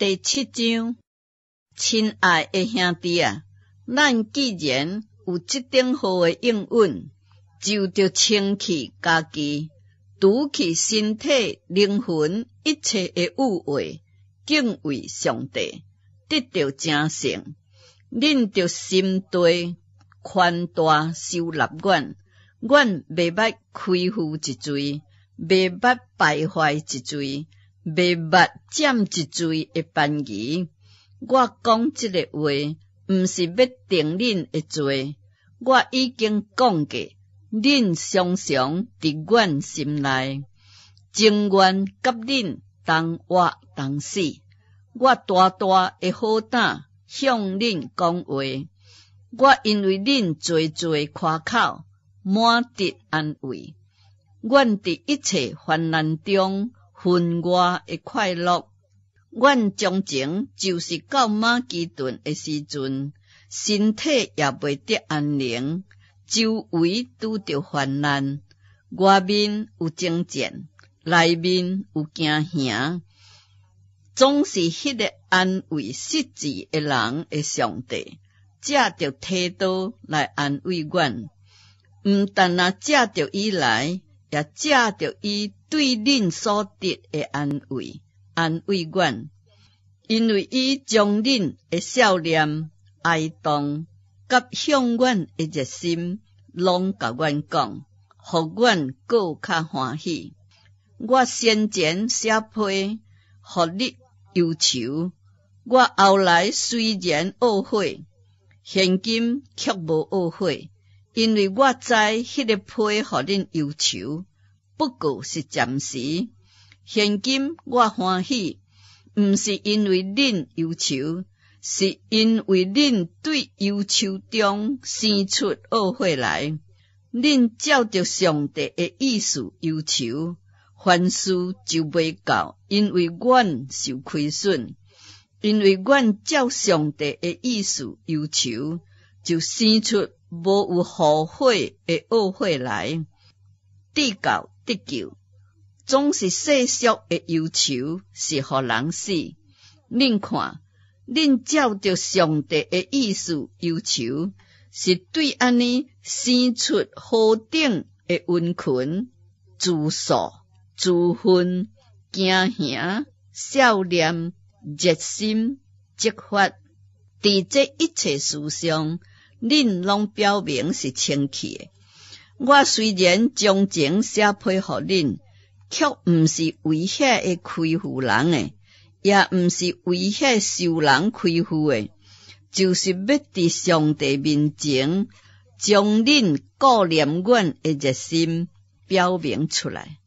第七章，親愛的兄弟啊，咱既然有這等好的應允，就著清去家己，除去身體、靈魂一切的污穢，敬畏上帝，得著成聖。恁著心地寬大收納阮，阮袂捌虧負一槌，袂捌敗壞一槌，袂捌佔一槌的便宜。我講這个話，毋是欲定恁的罪，我已經講過，恁常常佇阮心內，情願佮恁同活同死。我大大的好膽向恁講話，我因為恁濟濟誇口，滿得安慰。阮佇一切患難中分外的快樂。阮將前就是到馬其頓的時陣，身體也袂得安寧，周圍拄著患難，外面有爭戰，內面有驚嚇。總是彼个安慰失志的人的上帝，藉著提多來安慰阮。毋但若藉著伊來，也藉著伊對恁所得的安慰，安慰阮。因為伊將恁的孝念、哀慟，佮向阮的熱心，攏共阮講，予阮閣較歡喜。我先前寫批，予你憂愁，我後來雖然懊悔，現今卻無懊悔，因為我知彼个批予恁憂愁，不過是暫時。現今我歡喜，毋是因為恁憂愁，是因為恁對憂愁中生出懊悔來。恁照著上帝的意思憂愁，凡事就袂到，因為阮受虧損，因為阮照上帝的意思憂愁，就生出無有後悔的懊悔來。至到得救，總是世俗的憂愁是予人死。恁看，恁照著上帝的意思憂愁，是對按呢生出何等的殷勤、自訴、自奮、驚嚇、孝念、熱心、激發。佇這一切事上，恁攏表明是清氣的。我雖然將前寫批予恁，卻毋是為遐个虧負人的，也毋是為遐受人虧負的，就是欲佇上帝面前，將恁顧念阮的熱心表明出來。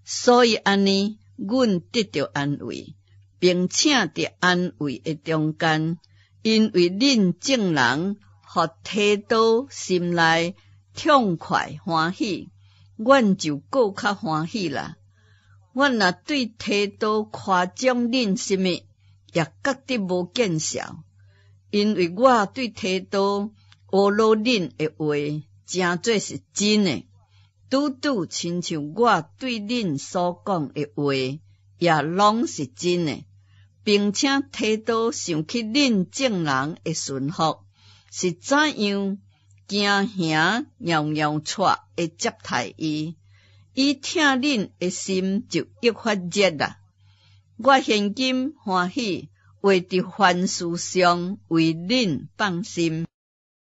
所以按呢，阮得著安慰，並且佇安慰的中間，因為恁眾人予提多心內痛快歡喜，阮就閣較歡喜啦。阮若對提多誇獎恁啥物，也覺得無見笑，因為我對提多呵咾恁的話，誠做是真的。拄拄親像我對恁所講的話，也攏是真的，並且提多想起恁眾人的順服，是怎樣驚嚇搖搖掣的接待伊，伊疼恁的心就益發熱啦。我現今歡喜，為佇凡事上為恁放心。